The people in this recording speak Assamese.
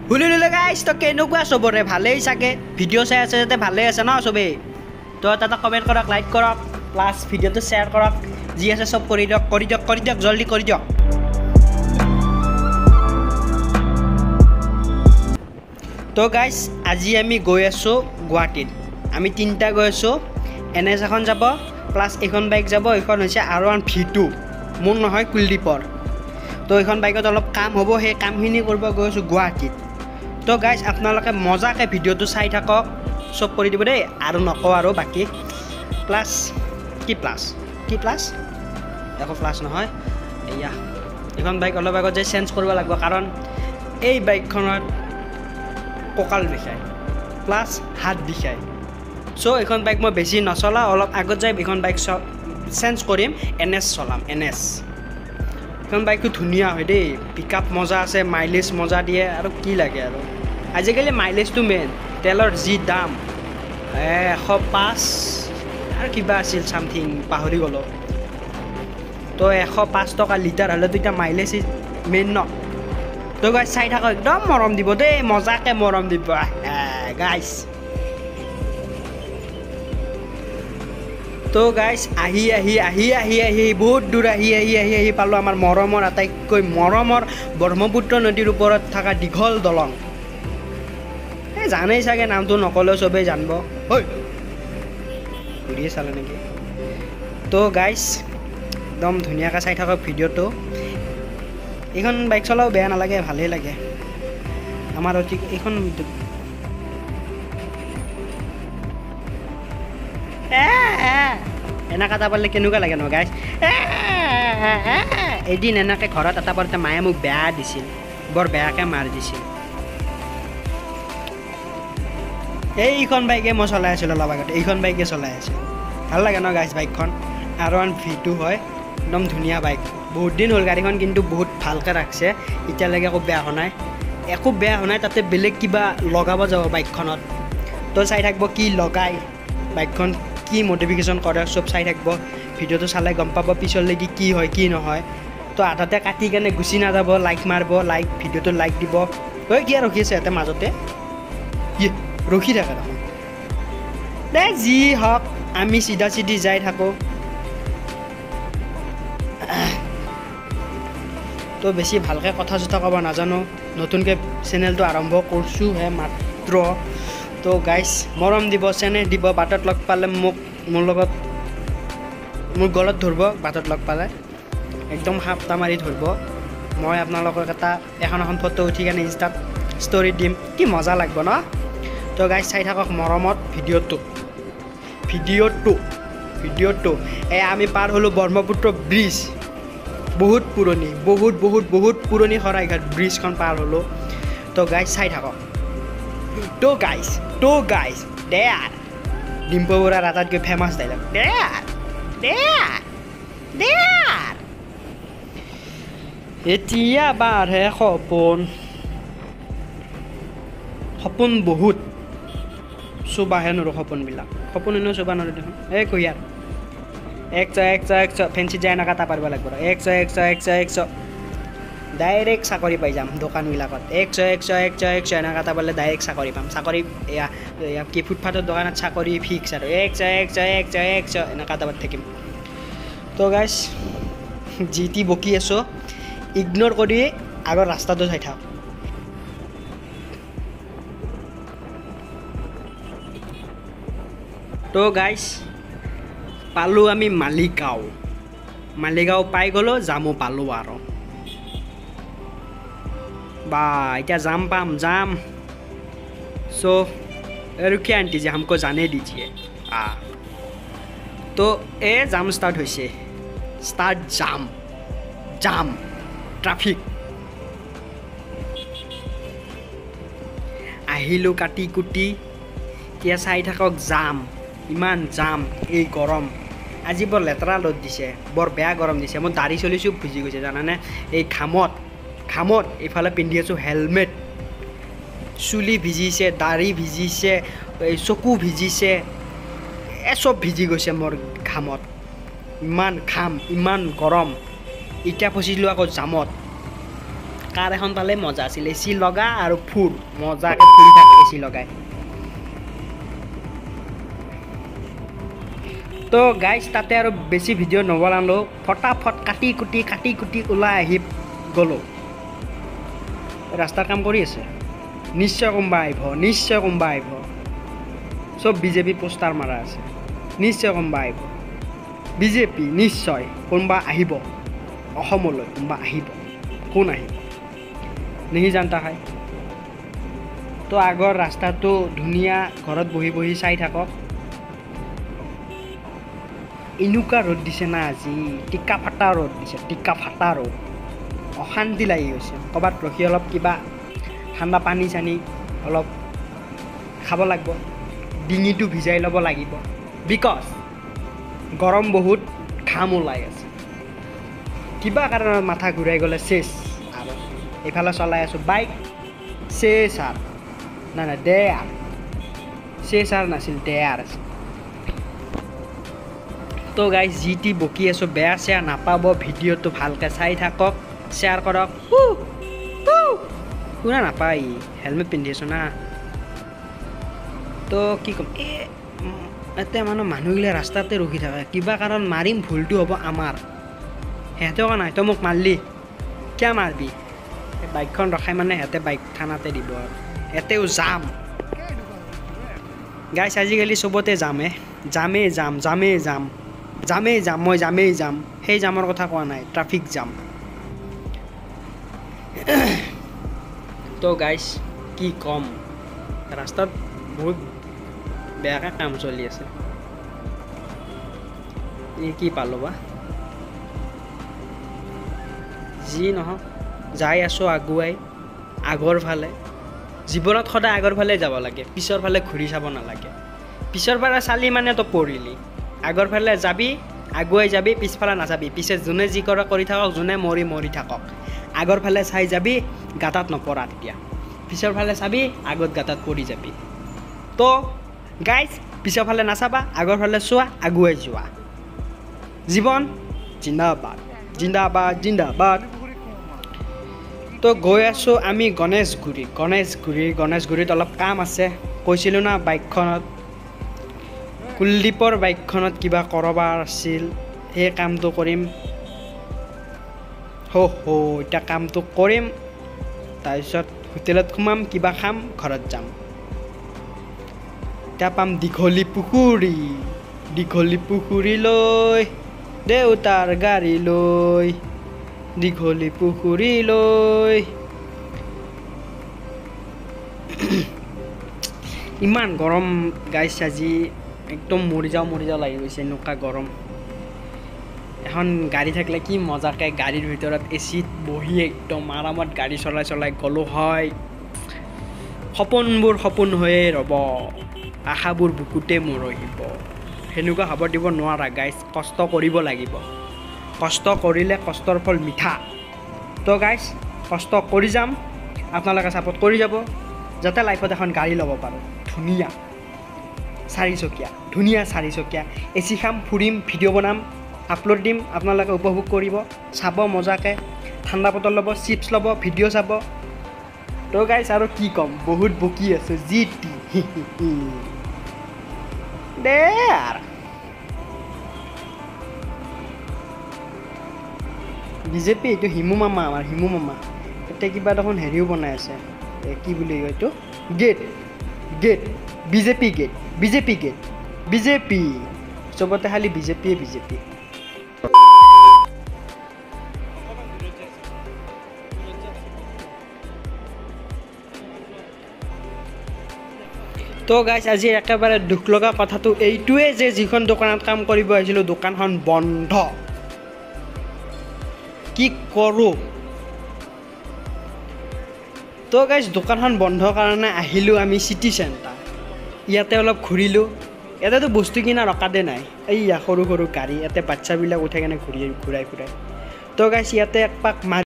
হুলুলুলু গাইছ, তো কেনেকুৱা চবৰে ভালেই চাগে, ভিডিঅ' চাই আছে যাতে ভালেই আছে ন চবেই। তো এটা কমেণ্ট কৰক, লাইক কৰক, প্লাছ ভিডিঅ'টো শ্বেয়াৰ কৰক, যি আছে চব কৰি দিয়ক, কৰি দিয়ক, কৰি দিয়ক, জল্দি কৰি দিয়ক। তো গাইছ, আজি আমি গৈ আছোঁ গুৱাহাটীত। আমি তিনিটা গৈ আছোঁ, এন এছ এখন যাব, প্লাছ এইখন বাইক যাব। এইখন হৈছে R1 V2, মোৰ নহয় কুলদীপৰ। তো এইখন বাইকত অলপ কাম হ'ব, সেই কামখিনি কৰিব গৈ আছোঁ গুৱাহাটীত। তো গাইছ, আপোনালোকে মজাকৈ ভিডিঅ'টো চাই থাকক, চব কৰি দিব দেই, আৰু নকওঁ আৰু বাকী। প্লাছ কি প্লাছ কি প্লাছ একো প্লাছ নহয়। এয়া এইখন বাইক অলপ আগত যে চেঞ্জ কৰিব লাগিব, কাৰণ এই বাইকখনত কঁকাল বিষায়, প্লাছ হাত বিষায়। চ' এইখন বাইক মই বেছি নচলাওঁ, অলপ আগত যাই এইখন বাইক চেঞ্জ কৰিম, এন এছ চলাম, এন এছ। এইখন বাইকটো ধুনীয়া হয় দেই, পিক আপ মজা আছে, মাইলেজ মজা দিয়ে, আৰু কি লাগে আৰু। আজিকালি মাইলেজটো মেইন, তেলৰ যি দাম, 105 আৰু কিবা আছিল চামথিং, পাহৰি গ'লোঁ। তো 105 টকা লিটাৰ হ'লেতো এতিয়া মাইলেজ মেইন ন। তো গাইছ চাই থাকক, একদম মৰম দিব দেই, মজাকে মৰম দিব গাইছ। তো গাইছ, আহি আহি আহি আহি আহি বহুত দূৰ আহি আহি আহি আহি পালোঁ আমাৰ মৰমৰ, আটাইতকৈ মৰমৰ ব্ৰহ্মপুত্ৰ নদীৰ ওপৰত থকা দীঘল দলং। এই জানেই চাগে, নামটো নক'লেও চবেই জানিব। ঐ ঘূৰিয়ে চালে নেকি? তো গাইছ, একদম ধুনীয়াকৈ চাই থাকক ভিডিঅ'টো। এইখন বাইক চলাও বেয়া নালাগে, ভালেই লাগে আমাৰ অতি। এইখন এনেকুৱা এটা পাৰিলে কেনেকুৱা লাগে ন গাইছ। এদিন এনেকৈ ঘৰত এটা পাৰোঁতে মায়ে মোক বেয়া দিছিল, বৰ বেয়াকৈ মাৰ দিছিল। এইখন বাইকে মই চলাই আছিলোঁ অলপ আগতে, এইখন বাইকে চলাই আছিলোঁ। ভাল লাগে ন গাইছ বাইকখন, R1 V2 হয়, একদম ধুনীয়া বাইক। বহুত দিন হ'ল গাড়ীখন, কিন্তু বহুত ভালকৈ ৰাখিছে, এতিয়ালৈকে একো বেয়া হোৱা নাই, একো বেয়া হোৱা নাই। তাতে বেলেগ কিবা লগাব যাব বাইকখনত, তো চাই থাকিব কি লগায় বাইকখন, কি মডিফিকেশ্যন কৰে, চব চাই থাকিব। ভিডিঅ'টো চালে গম পাব পিছলৈকে কি হয় কি নহয়। তো আধাতে কাটি কেনে গুচি নাযাব, লাইক মাৰিব, লাইক ভিডিঅ'টো লাইক দিব। ঐ কিয় ৰখি আছে ইয়াতে মাজতে, ই ৰখি থাকে দেখোন। দে যি হওক, আমি চিধা চিধি যাই থাকোঁ। তো বেছি ভালকৈ কথা চথা ক'ব নাজানো, নতুনকৈ চেনেলটো আৰম্ভ কৰিছোঁহে মাত্ৰ। তো গাইছ, মৰম দিব, চেনেহ দিব, বাটত লগ পালে মোক, মোৰ লগত মোৰ গলত ধৰিব, বাটত লগ পালে একদম সাপটা মাৰি ধৰিব। মই আপোনালোকক এটা এখন এখন ফটো উঠি কেনে ইনষ্টাত ষ্টৰি দিম, কি মজা লাগিব ন। তো গাইছ, চাই থাকক মৰমত ভিডিঅ'টো, ভিডিঅ'টো, ভিডিঅ'টো। এই আমি পাৰ হ'লোঁ ব্ৰহ্মপুত্ৰ ব্ৰিজ, বহুত পুৰণি, বহুত বহুত বহুত পুৰণি শৰাইঘাট ব্ৰিজখন পাৰ হ'লোঁ। তো গাইছ চাই থাকক। তো গাইছ, তো গাইছ, there Dimpu বৰাৰ আটাইতকৈ famous dialogue, there there there. এতিয়া বাঢ়ে সপোন, সপোন বহুত চোবাহে নোৱাৰোঁ সপোনবিলাক, সপোন এনেও চোবা নোৱাৰোঁ দেখোন। এই কুঁহিয়াৰ 100 100 100 ফেঞ্চিত যায় এনেকুৱা এটা পাৰিব লাগিব, 100 100 100 100 ডাইৰেক্ট চাকৰি পাই যাম দোকানবিলাকত। 100 100 100 100 এনেকুৱা এটা পালে ডাইৰেক্ট চাকৰি পাম। চাকৰি এয়া কি ফুটপাথৰ দোকানত চাকৰি ফিক্স আৰু 100 100 100 100 এনেকুৱা এটা থাকিম। তো গাইছ, যি টি বকি আছোঁ, ইগন'ৰ কৰি আগৰ ৰাস্তাটো চাই থাক। তো গাইছ, পালোঁ আমি মালিগাঁও, মালিগাঁও পাই গ'লোঁ, জামো পালোঁ আৰু। বা এতিয়া জাম পাম, জাম। চ' रुकिए आंटी जी, हमको जाने दीजिए। তো এই জাম ষ্টাৰ্ট হৈছে, ষ্টাৰ্ট জাম, জাম ট্ৰাফিক। আহিলোঁ কাটি কুটি, এতিয়া চাই থাকক জাম, ইমান জাম, এই গৰম। আজি বৰ লেতেৰা ৰ'দ দিছে, বৰ বেয়া গৰম দিছে। মোৰ দাড়ি চুলি চব ভিজি গৈছে জানানে, এই ঘামত, ঘামত। এইফালে পিন্ধি আছোঁ হেলমেট, চুলি ভিজিছে, দাড়ি ভিজিছে, এই চকু ভিজিছে, এই চব ভিজি গৈছে মোৰ ঘামত। ইমান ঘাম, ইমান গৰম। এতিয়া ফচিলোঁ আকৌ জামত। কাৰ এখন পালে মজা আছিল। এ চি লগা আৰু ফুৰ, মজাকৈ ফুৰি থাক এ চি লগাই। তো গাইজ তাতে আৰু বেছি ভিডিঅ' নবনালোঁ, ফটাফট কাটি কুটি কাটি কুটি ওলাই আহি গ'লোঁ। ৰাস্তাৰ কাম কৰি আছে, নিশ্চয় কোনোবা আহিব, নিশ্চয় কোনোবা আহিব। চব বিজেপি পোষ্টাৰ মাৰা আছে, নিশ্চয় কোনোবা আহিব। বিজেপি নিশ্চয় কোনোবা আহিব অসমলৈ, কোনোবা আহিব। কোন আহিব নেহি জানতা হয়। তো আগৰ ৰাস্তাটো ধুনীয়া, ঘৰত বহি বহি চাই থাকক। এনেকুৱা ৰ'দ দিছে না আজি, টিকা ফাটা ৰ'দ দিছে, টিকা ফাটা ৰ'দ, অশান্তি লাগি গৈছে। ক'ৰবাত ৰখি অলপ কিবা ঠাণ্ডা পানী চানী অলপ খাব লাগিব, ডিঙিটো ভিজাই ল'ব লাগিব, because গৰম বহুত, ঘাম ওলাই আছে। কিবা কাৰণত মাথা ঘূৰাই গ'লে চেচ আৰু। এইফালে চলাই আছোঁ বাইক, চেচ আৰু নাই নাই দে আৰু, চেচ আৰু নাছিল, দে আৰু আছিল। তো গাইজ যি টি বকি আছোঁ, বেয়া চেয়া নাপাব, ভিডিঅ'টো ভালকৈ চাই থাকক, শ্বেয়াৰ কৰক। শুনা নাপায়, হেলমেট পিন্ধি আছোঁ না। তো কি ক'ম, এই ইয়াতে মানে মানুহগিলা ৰাস্তাতে ৰখি থাকে, কিবা কাৰণ মাৰিম, ভুলটো হ'ব আমাৰ। সিহঁতে কোৱা নাই তই মোক মাৰলি, কিয় মাৰবি? বাইকখন ৰখাই মানে সিহঁতে বাইক থানাতে দিব আৰু। ইয়াতেও যাম গাইছ, আজিকালি চবতে যামে, জামেই যাম, জামেই যাম, জামেই যাম, মই জামেই যাম। সেই জামৰ কথা কোৱা নাই, ট্ৰাফিক জাম। তো গাইছ কি ক'ম, ৰাস্তাত বহুত বেয়াকৈ কাম চলি আছে। এই কি পালোঁ বা, যি নহওক যাই আছোঁ আগুৱাই আগৰ ফালে। জীৱনত সদায় আগৰ ফালে যাব লাগে, পিছৰ ফালে ঘূৰি চাব নালাগে। পিছৰ ফালে চালি মানে তো পৰিলি। আগৰ ফালে যাবি, আগুৱাই যাবি, পিছফালে নাচাবি। পিছে যোনে যি কৰে কৰি থাকক, যোনে মৰি মৰি থাকক, আগৰ ফালে চাই যাবি, গাঁতাত নপৰা তেতিয়া। পিছৰ ফালে চাবি, আগত গাঁতাত পৰি যাবি। তো গাইজ পিছৰ ফালে নাচাবা, আগৰ ফালে চোৱা, আগুৱাই যোৱা। জীৱন জিন্দাবাদ, জিন্দাবাদ, জিন্দাবাদ। তো গৈ আছোঁ আমি গণেশগুৰি, গণেশগুৰি, গণেশগুৰিত অলপ কাম আছে। কৈছিলোঁ না বাইকখনত, কুলদীপৰ বাইকখনত কিবা কৰবাৰ আছিল, সেই কামটো কৰিম। হো হো, এতিয়া কামটো কৰিম, তাৰপিছত হোটেলত সোমাম, কিবা খাম, ঘৰত যাম। এতিয়া পাম দীঘলী পুখুৰী, দীঘলী পুখুৰীলৈ দেউতাৰ গাড়ী লৈ, দীঘলী পুখুৰীলৈ। ইমান গৰম গাইছ আজি, একদম মৰি যাওঁ মৰি যাওঁ লাগি গৈছে, এনেকুৱা গৰম। এখন গাড়ী থাকিলে কি মজাকৈ গাড়ীৰ ভিতৰত এ চিত বহি একদম আৰামত গাড়ী চলাই চলাই গ'লোঁ হয়। সপোনবোৰ সপোন হৈয়ে ৰ'ব, আশাবোৰ বুকুতে মৰহিব। সেনেকুৱা হ'ব দিব নোৱাৰা গাইজ, কষ্ট কৰিব লাগিব। কষ্ট কৰিলে কষ্টৰ ফল মিঠা। তো গাইজ কষ্ট কৰি যাম, আপোনালোকে ছাপোৰ্ট কৰি যাব, যাতে লাইফত এখন গাড়ী ল'ব পাৰোঁ, ধুনীয়া চাৰিচকীয়া, ধুনীয়া চাৰিচকীয়া। এ চি খাম, ফুৰিম, ভিডিঅ' বনাম, আপলোড দিম, আপোনালোকে উপভোগ কৰিব, চাব মজাকৈ। ঠাণ্ডা বটল ল'ব, চিপছ ল'ব, ভিডিঅ' চাব। তো গাইজ আৰু কি ক'ম, বহুত বকি আছোঁ যি টি দে আৰু। বিজেপি এইটো হিমু মামা, আমাৰ হিমু মামা এতিয়া কিবা দেখোন হেৰিও বনাই আছে, কি বুলি কয় এইটো, gate, gate, BJP gate, BJP gate, BJP, চবতে খালি বিজেপিয়ে বিজেপি। তো গাইজ আজি একেবাৰে দুখ লগা কথাটো এইটোৱে যে যিখন দোকানত কাম কৰিব আহিছিলোঁ দোকানখন বন্ধ। কি কৰোঁ? তো গাইজ দোকানখন বন্ধ কাৰণে আহিলোঁ আমি চিটি চেণ্টাৰ। ইয়াতে অলপ ঘূৰিলোঁ। ইয়াতেতো বস্তু কিনা ৰকাতে নাই, এইয়া সৰু সৰু গাড়ী, ইয়াতে বাচ্ছাবিলাক উঠাই কেনে ঘূৰাই ফুৰাই। তো গাইজ ইয়াতে একপাক মাৰি